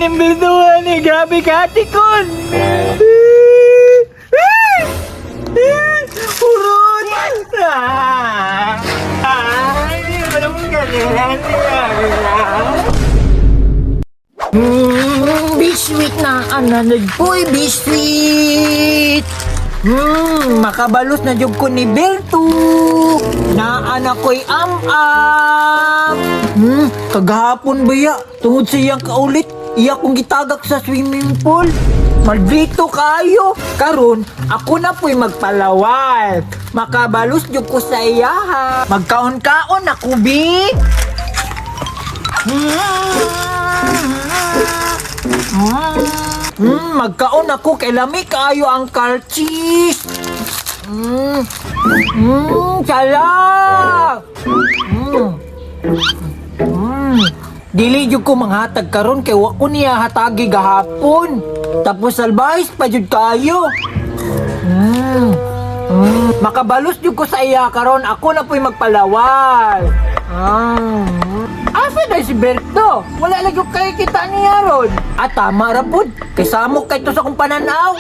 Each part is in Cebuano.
dyan yung bilduhan eh. Grabe ka, tikon. Urot! Ah! Ah! Hindi mo naman ganyan. Biscuit na ananag po'y biscuit. Makabalos na jud ko ni Berto. Naana ko'y am-am. Kagahapon ba ya? Tungod sa iyang kaulit, iya kong gitagak sa swimming pool. Maldito kayo. Karon, ako na po'y magpalawal. Makabalos jud ko sa iyaha. Magkaon-kaon ako, bi. Magkaon ako kay lami kaayo ang kalchis. Sarap. Dili jud ko manghatag karon kay wa ko niya hatagi gahapon. Tapos salbahis pa jud kaayo. Makabalos jud ko sa iya karon, ako na po'y magpalawal. Ah. Asa na si Berto? Wala lagi ko kay kita niya ron. Ah, tama ra pud. Kay samok kay to sa akong pananaw.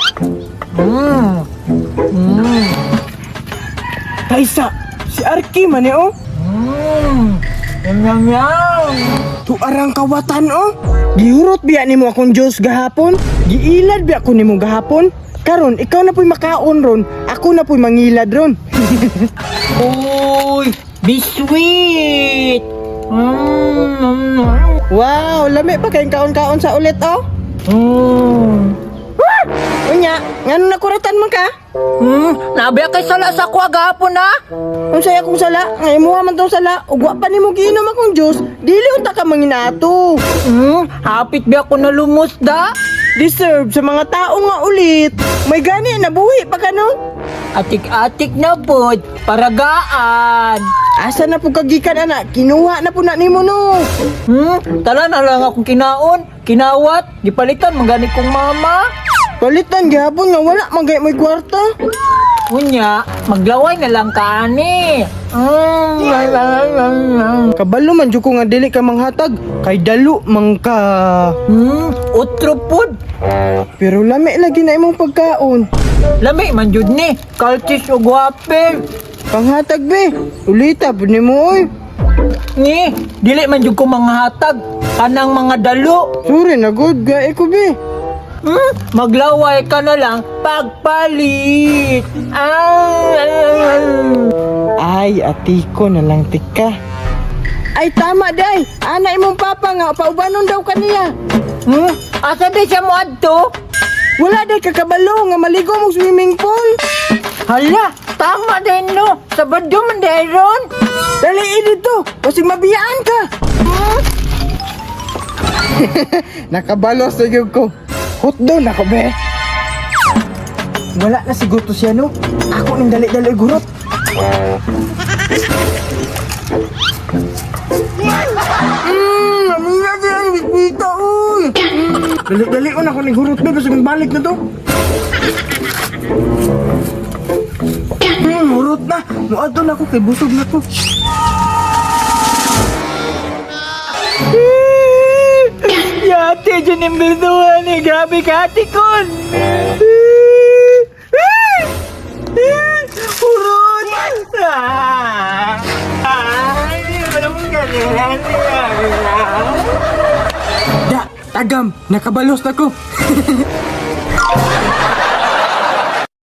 Kaisa, si Arki man eh, oh. Yam yam yam. Tuarang kawatan oh. Gihurot biya nimo akong Diyos gahapon. Giilad biya ko nimo gahapon. Karon ikaw na po'y makaon ron, ako na po'y mangilad ron. Uy, biswit. Wow, lami pa kayong kaon-kaon sa ulit oh. Unya, ngano nakuratan man ka? Nabiya kay sala sa kuha gahapon ah. Unsay akong sala, nga imuha man tong sala, ug wa pa nimo giinom akong Diyos, dili unta ka manginato. Hapit biya ko nalumos da. Deserve sa mga tao nga ulit. May gani nabuhi pa ka no? Atik-atik na pod, paragaan. Asa na po kagikan ana, kinuha na po na nimo no. Tala na lang akong kinaon, kinawat, gipalitan man gani kong mama. Palitan gihapon nga wala man gay mo'y kwarta. Unya, maglaway na lang ka ani. Kabalo man jud ko nga dili ka manghatag kay dalo man ka. Otro pod. Pero lami lagi na imong pagkaon. Lami man jud ni, kaltis ug wafer. Panghatag be, ulita pud nimo oy. Ni, dili man jud ko manghatag kanang mga dalo. Sorry na good gae ko be. Maglaway ka na lang pagpalit. Ah. Ay, atiko na lang tika. Ay tama day, ana imong papa nga paubanon daw kaniya. Asa di siya mo adto? Wala day kakabalo nga maligo mo swimming pool. Hala, tama din no. Sabado man dahil ron. Dali dito, basig mabiyaan ka. Nakabalos na gyud ko. Hotdog na ko be. Wala na siguro to siya no. Ako ning dali-dali gurot. Amina di ang bisbita uy. Dali-dali ko na ako ning gurot be basig balik na to. Hurot na. Muadto na ako kay busog na to. Yate, dyan yung bilduhan eh. Grabe ka, tikon. Urot! Ah! Ah! Hindi mo naman ganyan. Da, tagam, nakabalos na ko.